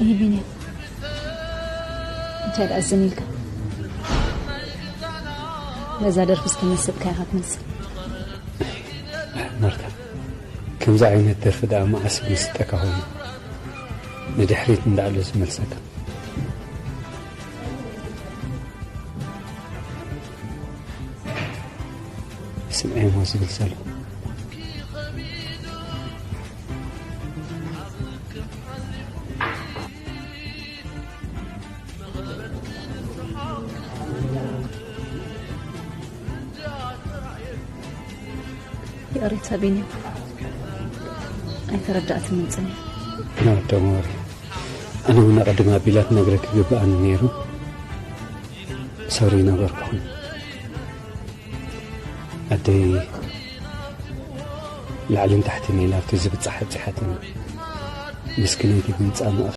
ይህ ቢንያም እንታይ ደኣ ዝን ኢልካ? ነዛ ደርፊ ዝተመሰጥካ ኢኻ ትመስል። ማርታ፣ ከምዚ ዓይነት ደርፊ ደኣ መዓስ ምስጠካ ኮይኑ ንድሕሪት እንዳኣሎ ዝመልሰካ። ስምዐ እሞ ዝብል ዘሎ። ይቕሬታ ቢኒ፣ ኣይተረዳእትንን ጽንሕ። No, don't worry. ኣነ እውን ኣቐድም ኣቢላ ትነግረኪ ግብኣኒ ነይሩ። ሶሪ ነበርኩኹም። ኣደይ ላዕልን ታሕትን ኢላ ኣብቲ ዝብጻሕ ኣብጺሓትኒ። ምስኪነይቲ ግን ጻማ